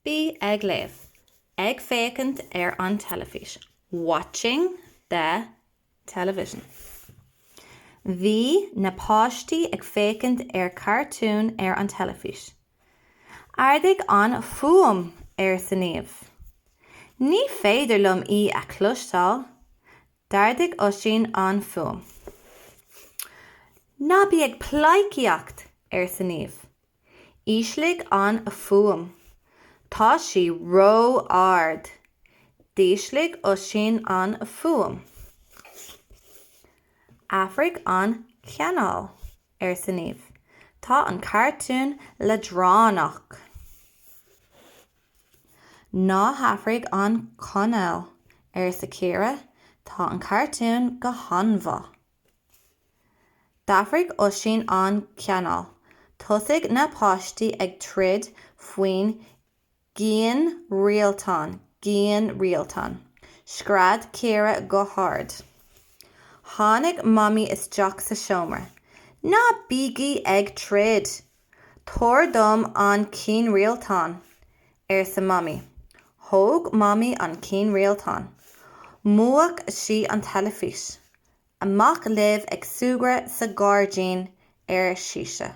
Bí ag léamh. Ag féachaint ar an teilifís. Watching the television. Bhí na páistí ag féachaint ar cartún ar an teilifís. Ardaigh an fuaim! arsa Niamh. Ní féidir liom í a chloisteáil. D'ardaigh Oisín an fuaim. Ná bí ag pleidhcíocht! arsa Niamh. Ísligh an fuaim. Tá sí ró-ard. D'ísligh Oisín an fuaim. Athraigh an cainéal, arsa Niamh. Tá an cartún leadránach. Ná hathraigh an cainéal, arsa Ciara. Tá an cartún go han-mhaith. D'athraigh Oisín an cainéal. Thosaigh na páistí ag troid faoin gcianrialtán, gcianrialtán. Scread Ciara go hard. Tháinig Mamaí isteach sa seomra. Ná bígí ag troid! Tabhair dom an cianrialtán, arsa Mamaí. Thóg Mamaí an cianrialtán. Mhúch sí an teilifís. Amach libh ag súgradh sa ghairdín, ar sise.